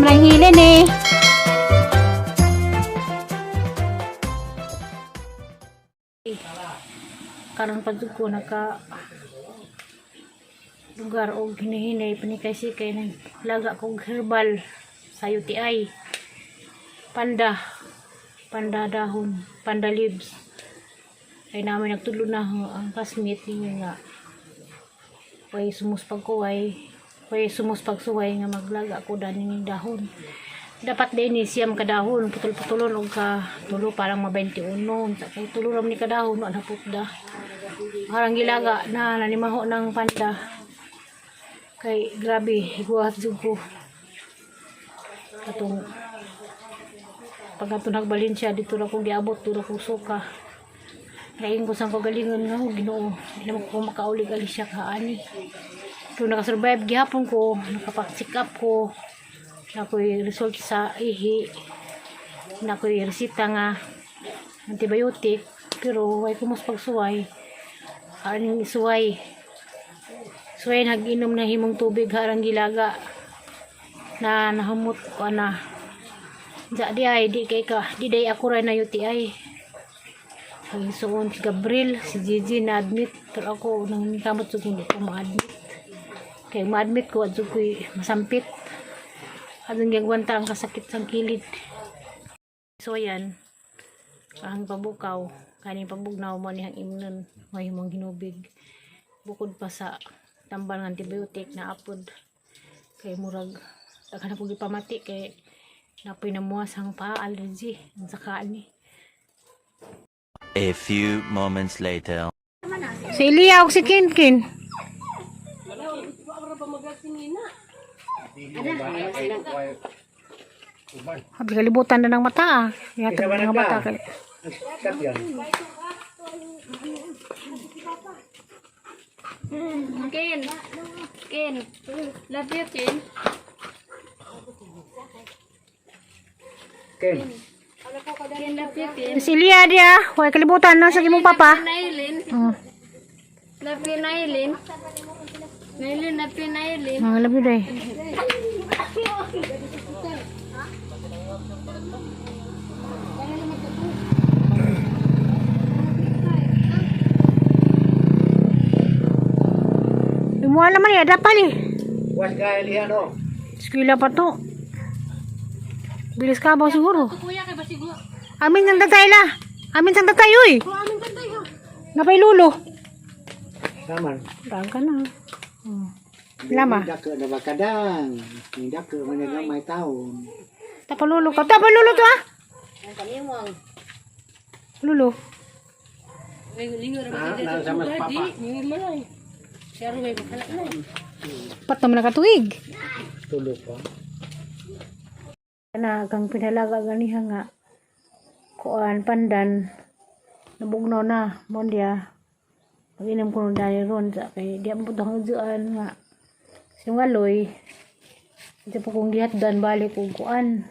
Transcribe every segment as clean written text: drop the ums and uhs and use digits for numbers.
Siyam rang hilin eh. Karon pa jud ko naka lugar og hinihinay panikay-sikay nang laga kog herbal sa UTI, panda panda dahon, panda leaves. Ay namin nagtulo na ang classmate niya nga way sumuspag ko, way sumuspag suway nga maglaga ko dani ning dahon. Dapat din ni siyam ka dahon, putol-putulon og ka tulo, parang ma 21 sa kay tulo ra man ni ka dahon, wa na putda. Harang gilaga na nanimaho ng panda kay grabe higuat jud ko katong pagkato nagbalin siya dito ra ko giabot, dito ra ko suka. Lain ko sang kagalingon nga, oh, Ginoo, di naman ko makaulig alis siya kaani. Pero nakasurvive gihapon ko, nakapag-check up ko, nakoy result sa ihi, nakoy resita nga antibiotic, pero way ko mas pagsuway. Aning suway. Suway nag-inom na himong tubig harang gilaga na nahamot ko ana. Diya di ay, di kay ka, di day ako rin na UTI. Ang suon si Gabriel, si Gigi na admit, pero ako nang kamot sa kundi ko ma-admit. Kay ma-admit ko at ko'y masampit. Atong gagwanta ang kasakit sang kilid. So ayan, ang pabukaw, kaning pabugnaw mo niyang imnon, may mong hinubig. Bukod pa sa tambal ng antibiotic na apod. Kay murag, daghan ako gipamati kay napoy namuas ang paa allergy ang sakaan ni. A few moments later. Si Elia o si Kinkin. Habi kalibutan na ng mata ah. Yata ng mata kay. Ken. Ken. Love you, Ken. Ken. Ken, love you, Ken. Si Elia dia, way kalibutan na sa imong papa. Nailin. Love you, Nailin. Nailin, love you, Nailin. Mga labi day. Imuha naman ya, dapat eh. Was ka Elian oh. Eskwela pa to. Bilis ka ba siguro? Kuya, kay basigmo. Amin sang tatay la. Amin sang tatay uy. Amin tatay ha. Napay lulo. Saman. Daan ka na. Lama. Dako na bakadang. Hindi ko man na may taon. Tapalulo ka. Tapalulo to ah. Lulo. Ah, na sama sa papa. Pat naman nakatuig. Tulo pa. Na kang pinalaga ganiha nga kuan pandan nabugnaw na mon dia pag-inom ko nung dali ron sa kay di ang putang ujuan nga sinungaloy di pa kong gihatdan balik og kuan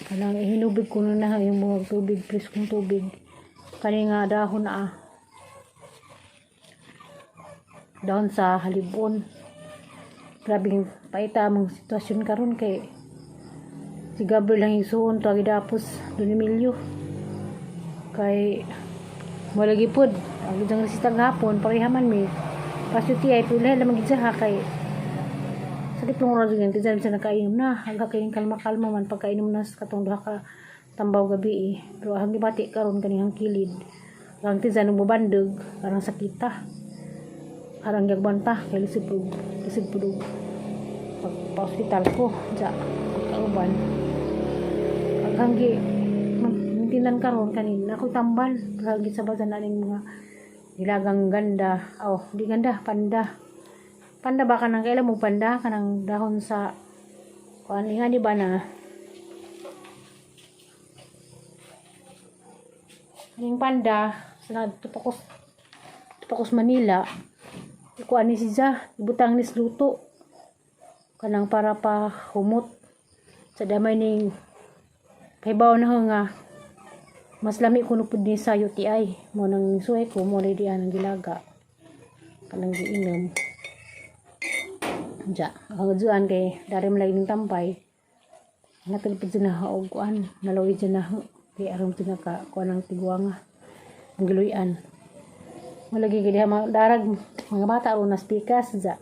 kanang hinubig ko na yung mga tubig, preskong tubig kani nga dahon ah, dahon sa halibon. Grabing paita among sitwasyon karon kay si Gabriel lang isuon to dapos Don Emilio kay wala gipod ang gidang resita gahapon, pareha man mi pasuti ay pula lamang gid siya kay sakit lang oras ganyan kasi sa nakainom na hanggang kay kalma-kalma man pagkainom na sa katong duha ka tambaw gabi eh. Pero ang gibati karon kanihang kilid ang tiyan ng bubandog parang sakita parang gagbanta kay lisod pud og pag pa-hospital ko ja pagkauban hanggi mintinan karon kanin ako tambal hanggi sa basan na ning mga nilagang ganda, oh di ganda, panda panda ba kanang kailan mo panda kanang dahon sa kuan nga di ba na kaning panda sa tupakos tupakos Manila, kuan ni siya ibutang ni sa luto kanang para pa humot sa damay ning pahibaw na ho nga mas lami kuno pud ni sa UTI mo nang suway ko mo di ang gilaga kanang giinom. Ja, ang adzuan kay dari man lagi ning tampay. Natulpod siya na og kuan, nalawi siya na kay aron siya naka kuan ang tiguanga. Ang giluyan. Malagi gid mga darag mga bata ron nas pikas ja.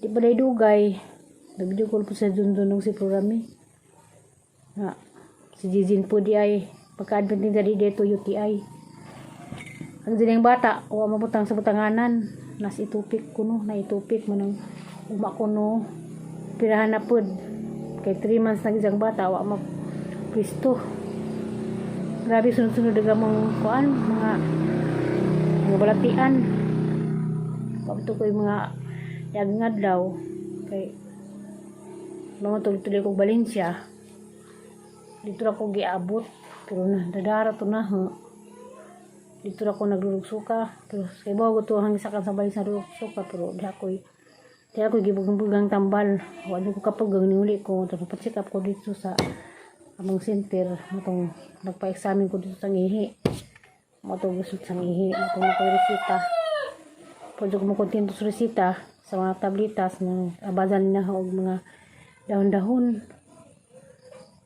Di pa day dugay. Nag-video call po sa Junjun si programi. Na si Jijin po di ay pagka-advent din dali dito UTI. Ang dining bata, wa mabutang sa butanganan. Nas itupik kuno, na itupik man ang uma kuno. Pirahan na pud. Kay 3 months na isang bata, wa ma pwisto. Grabe sunod-sunod ang mga kuan, mga balatian. Pabto ko yung mga yagngad daw. Kay mga tuloy-tuloy kong Valencia. Dito ra ko giabot. Pero na, dadara to na. Huh? Dito ra ko nagrurugsuka. Pero kay bago to hanggang sa kan sa Valencia nagrurugsuka. Pero di ako gibugang-bugang tambal. Wala ko kapag niuli ko. Tapos pa-check up ko dito sa among center. Matong nagpa-examine ko dito sa ngihi. Matong gusto sa ngihi. Matong ako resita. Pwede ko makontento sa resita sa mga tablitas ng abadan na og mga dahon-dahon.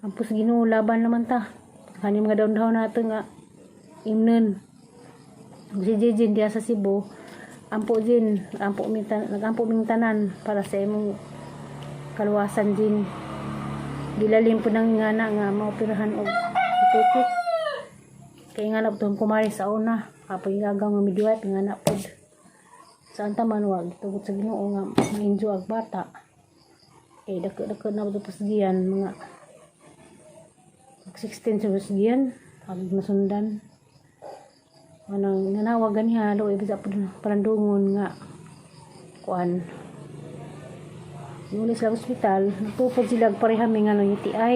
Ampos Ginoo, laban naman ta. Kani mga dahon-dahon nato nga imnon. Ug si Jejin diya sa Cebu, ampo din, ampo minta, nagampo ming tanan para sa imong kaluwasan din. Gilalim po nang ngana nga maoperahan og tutik. Kay nga na po kumari sa una, kapag gagaw nga midwife nga na pod. Sa antaman wag tugod sa Ginoo nga ma-enjoy ang bata. Eh dako-dako na po pasgian mga 16 sa pasgian, pag masundan. Anang nanawag ganiha do ibig sa parandungon nga kuan. Nuli sila ospital, nagtupod sila pareha mi nga ng UTI.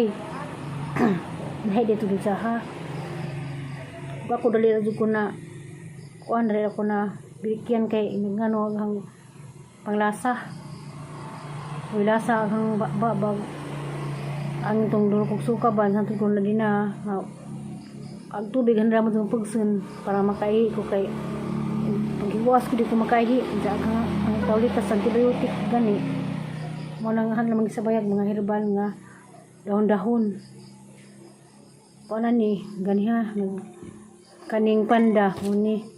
Nahi dito dun sa ha. Ug ako dali ra jud ko na kuan dali ra ko na birikyan kay ngano ang panglasa. Uy lasa ang ba, ba, bag ang itong dulo kog suka ba sa ko na din na nga, ang tubig handra mo itong pagsun para makaihi ko kay paghiwas ko di ko makaihi diya ka ang tawlitas antibiotic gani mo nang han lamang sa bayag mga herbal nga dahon-dahon kuan na ni ganiha nag kaning panda muni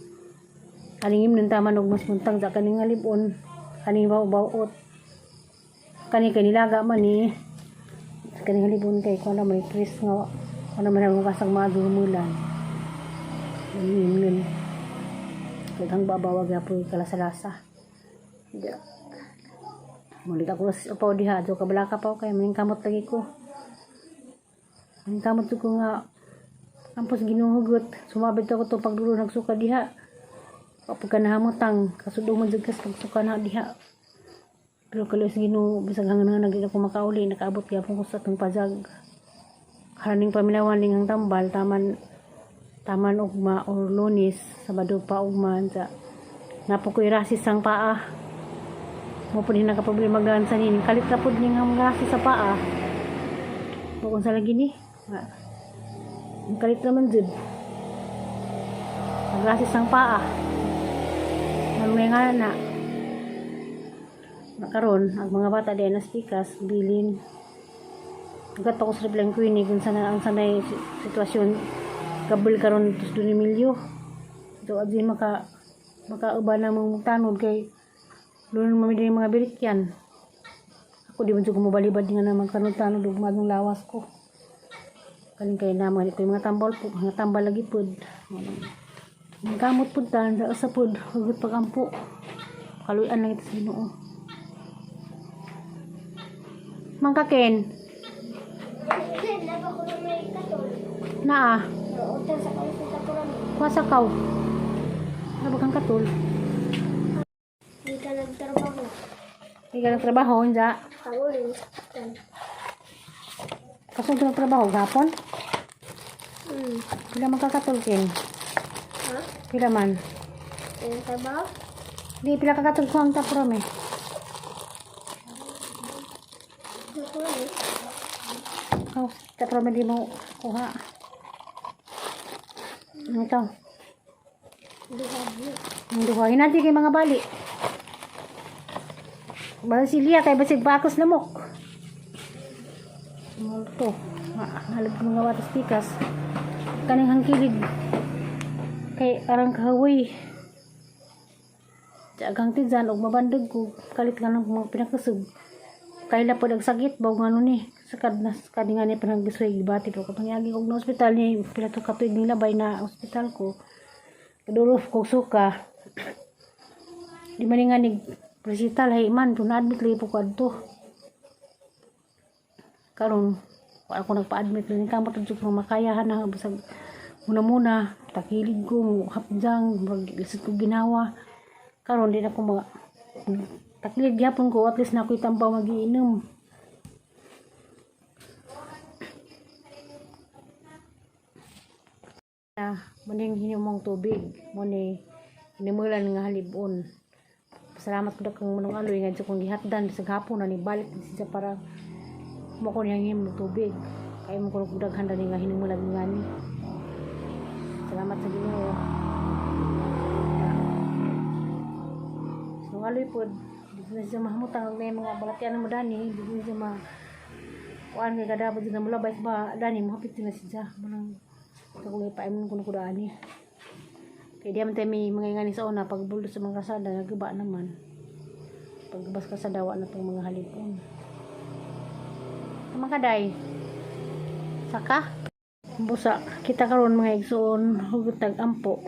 kaning imnon taman og mas muntang sa kaning alibon kaning baw-bawot kani kay nilaga man ni kaning halibon kay kuan na may pres nga kuan na man ang kasang mga gumulan yun yun daghang babaw gyapon kalasa-lasa. Di mulit ako sa upaw diha do kabalaka pa kay maning kamot lagi ko, maning kamot ko nga ampos ginuhugot sumabit ako to pagdulo nagsuka diha kapag ka nahamutang kasudong man jud kas pagsuka na diha. Pero kalos Ginoo bisag hanggang nga nagdi ako makauli nakaabot gyapon ko sa atong pajag. Haraning paminawan ning ang tambal taman taman ugma or Lunes, Sabado pa ugma sa napo ko rasis ang paa. Mo pud ni nakaproblema gaan sa nini kalit ra pud ning ang rasis sa paa. Bukod sa lagi ni ang kalit naman jud ang rasis ang paa. Ano nga na nakaron ang mga bata di na spikas bilin. Ugat pa ko sa Blanco ini kung sana ang sanay sitwasyon kabel karon tus duni milyo. Ito adyo maka makauban na mong tanod kay lunon mami din mga birikyan. Ako di man jud ko mobalibad nga na magtanod-tanod ug magong lawas ko. Kaning kay na mga ko yung mga tambal po, mga tambal lagi pod. Ang kamot pud tan sa usa pod hugot pagampo. Kaluyan lang ito sa Ginoo. Mangkaken, Ken, napa ko na may katol. naa, Nautan sa kayo sa takurami. kuha sa kaw. Ano ba kang katul? Hindi ka nagtrabaho. Hindi ka nagtrabaho, hindi. Pangulin. Tan. Kasunod ng trabaho, gapon? Pila man kakatul, Ken? Ha? Pila man? Yung trabaho? Di, pila kakatul ko ang tapuram eh. Takurami. Oh, tapuram di mo kuha. Ano ito? Duha. Ang duha. Hinati kay mga bali. Basilia kay basig bakos lamok. Multo. Halog mga watas pikas. Kaning hangkilig. Kay arang kahawi. Agang tiyan og mabandag ko kalit nga ng mga pinakasug. Kaila po nagsakit baw nga ni sakad na sakad nga ni panagbisoy gibati pero kapag yagi og na ospital ni pila to ka tuig nilabay na ospital ko. Kadurof kog suka. Di man nga ni resital hay man to na-admit lagi po ko adto. Karon wa ako nagpa-admit ni kamot jud ko makayahan na bisag muna-muna takilid ko hapjang murag lisod ko ginawa. Karon di na ko ma takilid gyapon ko, at least na ako'y tambaw magiinom. Na muning hinumong tubig mo ni hinimulan nga halibon. Salamat ko kang manong aloy nga kong gihatdan bisag hapon na ni balik siya para mo ko niyang himong tubig. Kay mo ko daghan dani nga hinimulan nga ni. Salamat sa Ginoo. So aloy pod di na siya mahamutang og mga balatian mo dani, di na siya ma kuan kay kada pa na mulabay ba dani mohapit na siya manang ako ipaimon ko na ko dani. Kay di man tayo may mga ngani sa una pag buldo sa mga kasada nagaba naman. Pagbas ka sa dawa na tong mga halipon. Tama ka day. Saka busa kita karon mga igsoon hugot tag ampo.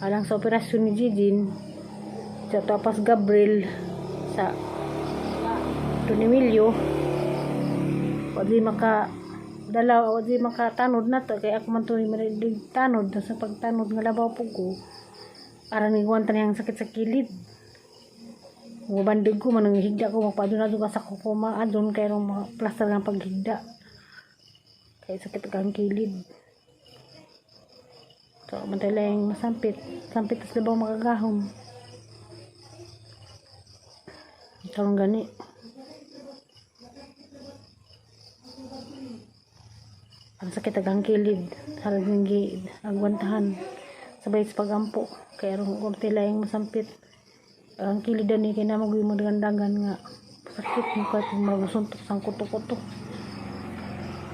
Alang sa operasyon ni Jijin sa Tapas Gabriel sa Don Emilio, wa di maka dalaw, wa di makatanod na to kay ako man to ni tanod sa pagtanod nga labaw po ko aran ni guwan tanang sakit sa kilid. Mubandig ko man higda ko magpaduna ka sa kukuma adon kay rong mga plaster ng paghigda kay sakit kang kilid. So man lang masampit sampit tas labaw makagahom karon gani. Ang sakit agang kilid halag gi agwantahan sabay sa pagampo kay aron og lang masampit ang kilid ani kay namo gyud mo dagan nga sakit mo kahit magusuntok sang kuto-kuto.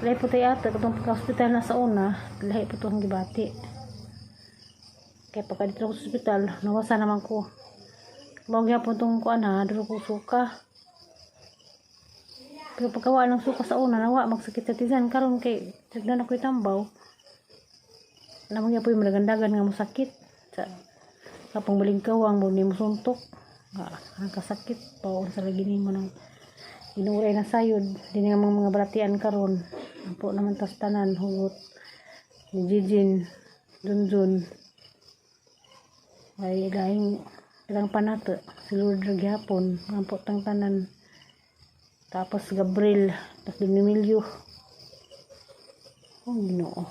Lahi po tayo ata katong pagka-hospital na sa una, lahi po itong gibati. Kaya pagka dito ako sa ospital, nawasa naman ko. Mao gyapon tong kuan ha, duro ko suka. Pero pagkawa ng suka sa una, nawa magsakit sa tiyan karon kay tignan ako itambaw. Lamang gyapon yung madagandagan nga mosakit sa kapang balingkawang mo ni mosuntok. Nga ang kasakit paon sa lagi nimo nang inuray na sayod di nga mga balatian karon. Ampo naman tas tanan hugot ni Jijin Junjun ay laing ilang panato si Lord ra gyapon ampo tang tanan. Tapos Gabriel, tapos Don Emilio. Oh, Ginoo.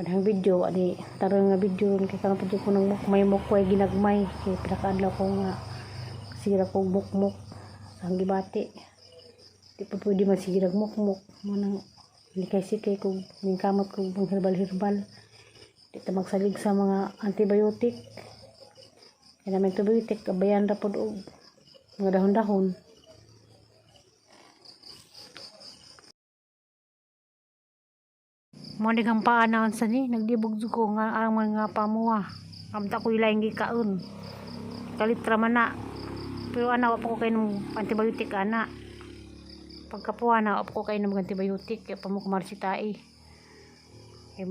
Kanang video ani tarong nga video ron kay karon pud ko nang mukmay mukway ginagmay kay pinakaadlaw ko nga sira ko mukmuk sa gibati. Di pa pwede masigirag mukmuk mo nang likay sikay ko ningkamot ko bang herbal-herbal. Di ta magsalig sa mga antibiotic. Kaya namin antibiotic, abayan ra pod og mga dahon-dahon. Mo ni kang paa na unsa ni nagdibog jud ko nga ang mga pamuha. Amta ko ilaing gikaon. Kalitra man na. Pero ana wa pa ko kay ng antibiotic ana. Pagkapuha na wa pa ko kay ng antibiotic kaya pa mo kumarsitae. Kay